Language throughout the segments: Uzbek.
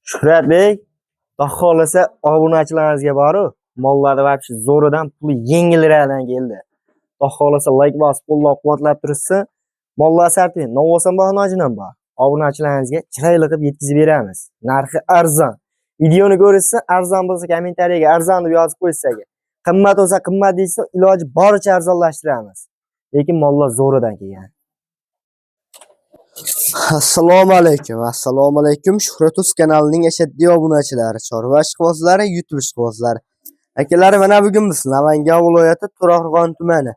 Shuhratbek, xudo xohlasa obunachilarimizga boru, mollarni вообще zo'ridan, puli yengilroqdan keldi. Xudo xohlasa layk bosib qo'llab-quvvatlab turishsin. Mollar assortiment, Novvosan bor, Nojin ham bor. Obunachilarimizga chiroyli qilib yetkazib beramiz. Narxi arzon. Videoni ko'rishsa, arzon bo'lsa kommentariyaga arzon deb yozib qo'ysa agar. Qimmat bo'lsa qimmat deysa, iloji boricha arzonlashtiramiz. Lekin mollar zo'ridan kelgan. Assalomu alaykum. Assalomu alaykum. Shuhrat Uz kanalining ashaddiy obunachilari, chorva ishqibozlari, YouTube ishqibozlari. Akalar, mana bugun biz Namangan viloyati To'raqo'rg'on tumani.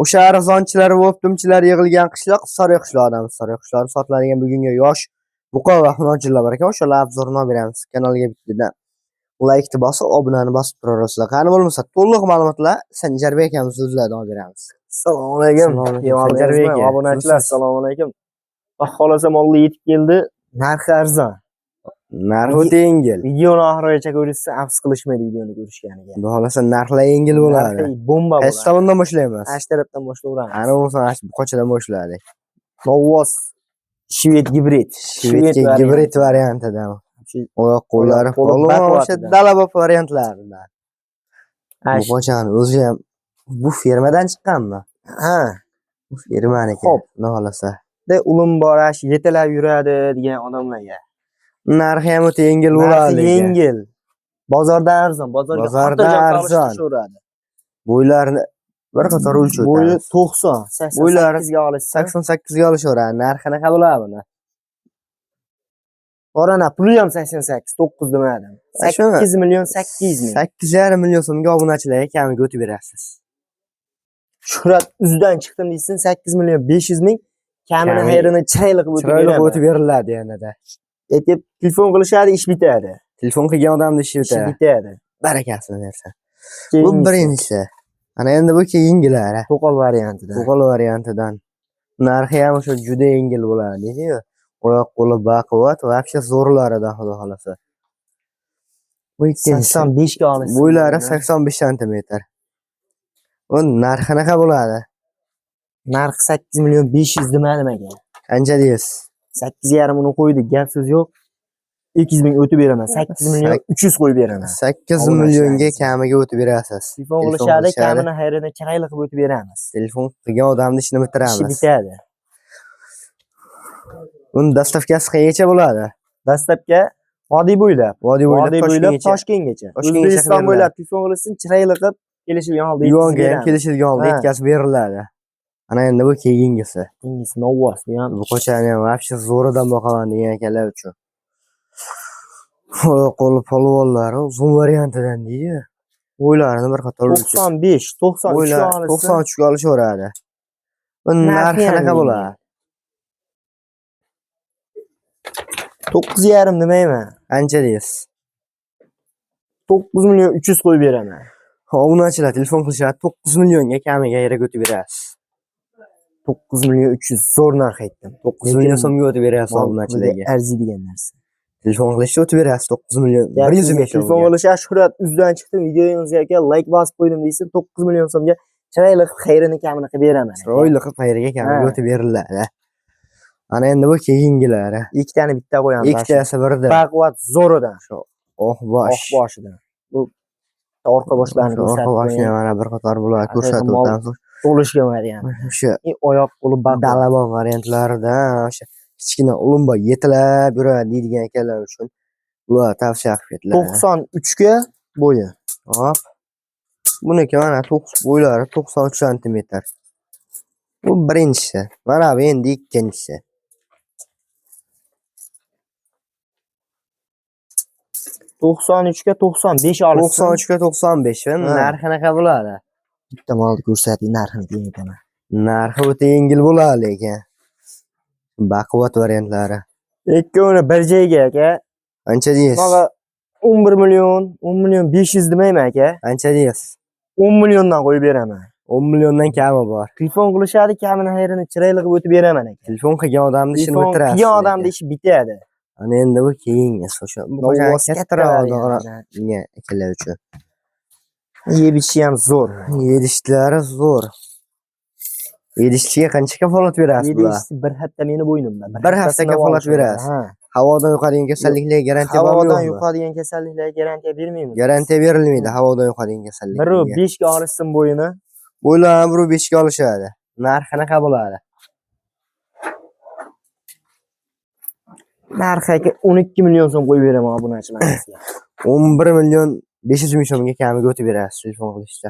O'sha arzonchilar va o'ptumchilar yig'ilgan qishloq Saroy qishlog'idamiz. Saroy qishlog'ida sotiladigan bugungi yosh buqa va xunochilar bor ekan. O'shalar обзор ini olib beramiz. Kanalga bittadan laykni bosib, obunani bosib turaverasizlar. Qani bo'lmasa to'liq ma'lumotlar Sanjarbek akamiz o'zlaridan olib beramiz. Assalomu alaykum. Assalomu alaykum, Sanjarbek aka. Obunachilar, assalomu alaykum. Xudo xohlasa mollar yetib keldi. Narxi arzon. Narxi o'ta yengil. Videoni oxirigacha ko'rishsa, afsus qilishmaydi videoni ko'rishganiga. Xudo xohlasa narxlar yengil bo'ladi. Narxi bomba Qaysi bo'ladi. tomondan boshlaymiz? Ana shu tarafdan boshlayveramiz. Ana bo'lmasa mana shu buqachadan boshladik. Novvos shved gibrid. Shvedga gibrid variantidan. Oyoq qo'llari Oyoq qo'li polvon o'sha baquvvatidan. dalabop variantlaridan. Buqachani o'zi ham bu fermadan chiqqanmi? Ha, Bu fermaniki. Xo'p. Xudo xohlasa. De ulim bor, shu yetalab yuradi degan odamlarga. Narxi ham o'ta yengil Narxi bo'ladi. yengil. Bozordan arzon, bozorga Bozordan xotirjam arzon. solishtiraveradi. Bo'ylarini bir qator o'lchab Bo'yi o'tamiz. 90, Bo'ylari 88 ga olishsa, 88 ga olishaveradi. Narxi qanaqa bo'ladi buni? Borana puli ham 88, 9 demadim. Ha, shuni. 8 million 800 ming. 8,5 million so'mga obunachilarga kamiga o'tib berasiz. Shuhrat uzdan chiqdim deysin, 8 million 500 ming kamini xayrini chiroyli qilib o'tib Chiroyli beraman. o'tib beriladi yanada. Aytib telefon qilishadi, ish bitadi. Telefon qilgan odamni ishi Ishi bitadi. bitadi. Barakasini bersin. Bu Keyingisi, birinchisi. Ana endi bu keyingilari. To'qol variantidan. To'qol variantidan. Narxi ham o'sha juda yengil bo'ladi deydi-yu. Oyoq qo'li baquvvat, вообще zo'rlaridan xudo xolasa. Bu ikkinchisi. 85 ga olishsin. Bo'ylari 85 santimetr. Bu narxi qanaqa bo'ladi? Narxi 8 million 500 demadim aka. Qancha deysiz? 8,5 uni qo'ydik, gap so'z yo'q. 200 ming o'tib beraman. 8 million 300 qo'yib beraman. 8 Obunachilar millionga aytsin. kamiga o'tib berasiz. Telefon Telefon qilishadi, qilishadi. kamini xayrini chiroyli qilib o'tib beramiz. Telefon qilgan odamni ishini Ishi bitiramiz. bitadi. Uni доставка si qayergacha bo'ladi? Dastlabki vodiy bo'ylab, Vodiy bo'ylab vodiy bo'ylab Toshkentgacha. Toshkentgacha. Toshkentgacha O'zbekiston beriladi. bo'ylab telefon qilsin, chiroyli qilib kelishilgan holda yetkazib Yuvonga ham beramiz. kelishilgan holda Ha. yetkazib beriladi. Ana endi bu keyingisi. Keyingisi Novvos, bu ham Bu ko'chani ham вообще zo'ridan boqaman degan akalar uchun. Oyoq qo'li polvonlari uzun variantidan deydi. Bo'ylarini bir qator o'lchab. 95, 93 ga Bo'ylari olishsin. 93 ga olishaveradi. Bu Narxi narxi ham qanaqa yengil. bo'ladi? 9,5 demayman. Qancha deysiz? 9 million 300 qo'yib beraman. Obunachilar telefon qilishadi, 9 millionga kamiga yerga o'tib berasiz. 9 million 300 zo'r narx aytdim. 9 Lekin million so'mga o'tib berasiz mol obunachilarga. arziydigan narsa. Telefon qilishsa o'tib berasiz 9 million 100 ming Telefon so'mga. qilishadi, Shuhrat uzdan chiqdim, videongizga aka like bosib qo'ydim deysin, 9 million so'mga chiroyli qilib xayrini kamini qilib beraman. Chiroyli qilib qayerga kamiga Ha. o'tib beriladi. Ana endi bu keyingilari. Ikkitani bitta qo'yamiz. Ikkitasi birda. Baquvvat zo'ridan. Oq bosh. Oq boshidan. Bu orqa boshlarini Orqa ko'rsatib boshini qo'ying. mana bir qator bular Haqiqiy ko'rsatib mol. o'tamiz. To'lishgan variant. O'sha Oyoq qo'li baquvvat. dalabon variantlarida o'sha kichkina ulumba yetilab yuradi deydigan akalar uchun bular tavsiya qilib ketiladi. 93 ga bo'yi. Hop. Buniki mana bo'ylari 93 santimetr. Bu birinchisi. Mana bu endi ikkinchisi. 93 ga 95 olishsin. 93 ga 95. Ha. Narxi qanaqa bo'ladi? Bitta molni ko'rsating, narxini keyin aytaman. Narxi o'ta yengil bo'ladi lekin. Baquvvat variantlari. Ikkovini bir joyga aka. Qancha deysiz? Bunaqa 11 million, 10 million 500 demayman aka. Qancha deysiz? 10 milliondan qo'yib beraman. 10 milliondan kami bor. Telefon qilishadi, kamini xayrini chiroyli qilib o'tib beraman aka. Telefon qilgan odamni ishini Telefon bitirasiz. qilgan odamni ishi bitadi. Ana endi bu keyingisi o'sha. Bu Novvos kattaroq katta odamlar akalar uchun. Yeb ichishi ham zo'r. Yedishtlari zo'r. Yedishchiga qancha kafolat berasiz Yeb bular? ichishsi bir hafta meni bo'ynimda. Bir hafta sinab kafolat olishadi. berasiz. Ha. Havodan yuqadigan kasalliklarga garantiya bormi Havodan yo'qmi? yuqadigan kasalliklarga garantiya bermaymiz. Garantiya berilmaydi havodan yuqadigan 1 kasalliklarga. 5 ga olishsin bo'yini. Bo'ylarni 1.5 ga olishadi. Narxi qanaqa bo'ladi? Narxi aka 12 million so'm qo'yib beraman obunachilarimizga. 11 million 500 ming so'mga kamiga o'tib berasiz telefon qilishda.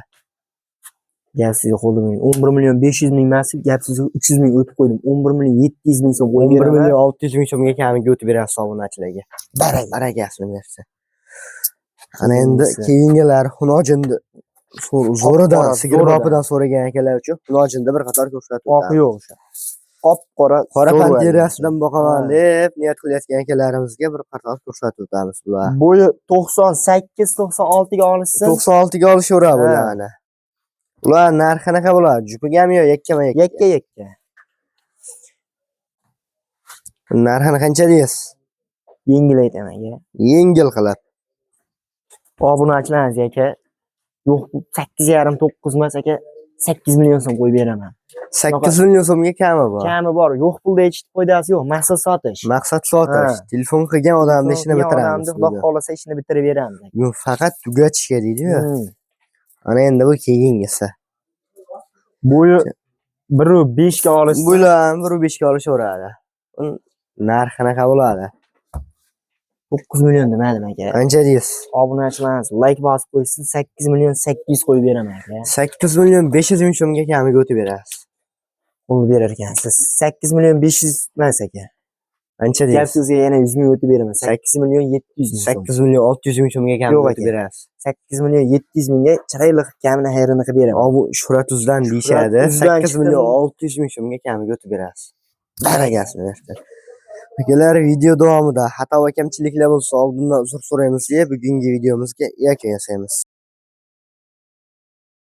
Gap sizga qo'ldim. 11 million 500 ming emas, gap sizga 300 ming o'tib qo'ydim. 11 million 700 ming so'm qo'yib 11 beraman. million 600 ming so'mga kamiga o'tib berasiz obunachilarga. Baraka. Barakasini bersin. Ana endi keyingilar Xunojinni zo'ridan, Qop-qora, sigir zo'ridan. bopidan so'ragan akalar uchun Xunojinda bir qator ko'rsatib Oqi o'tamiz. yo'q o'sha. Qop-qora Qora zo'r panterasidan boqaman Ha. deb niyat qilayotgan akalarimizga bir qator ko'rsatib o'tamiz bular. Bo'yi 98 96 ga olishsin. 96 ga olishaveradi Ha. bularni. Ular narxi qanaqa bo'ladi? Jupigami yo yakkama yakka? Yakka yakka. Narxini qancha deysiz? Yengil aytaman aka. Yengil qilib. Obunachilarimiz aka. Yo'q, 8,5 9 emas aka, 8 million so'm qo'yib beraman. 8 million so'mga kami bor. Kami bor, yo'q pulda echitib foydasi yo'q, maqsad sotish. Maqsad sotish. Ha. Telefon qilgan odamni ishini Qilgan bitiramiz. odamni Xudo xohlasa ishini bitirib beramiz. Bugun faqat tugatishga deydi-yu. Hmm. Ana endi bu keyingisi. Bo'yi 1.5 ga olishsin. Bular 1.5 ga olishaveradi. Uni narxi qanaqa bo'ladi? 9 million demadim aka. Qancha deysiz? Obunachilarimiz like bosib qo'ysin, 8 million 800 qo'yib beraman aka. 8 million 500 ming so'mga kamiga o'tib berasiz. Qo'l berar ekansiz. 8 million 500 emas aka. Qancha Gap deysiz? so'zga yana 100 ming o'tib beraman. 8 million 700 ming so'm. 8 million 600 ming so'mga kamiga Yo'q o'tib aka. berasiz. 8 million 700 mingga chiroyli qilib kamini xayrini qilib beraman. Obu Shuhrat Uzdan deyishadi. Uzdan 8 million chiqdim. 600 ming so'mga kamiga o'tib berasiz. Barakasini bersin. Akalar, video davomida xato va kamchiliklar bo'lsa oldindan uzr so'raymiz deya bugungi videomizga yakun yasaymiz.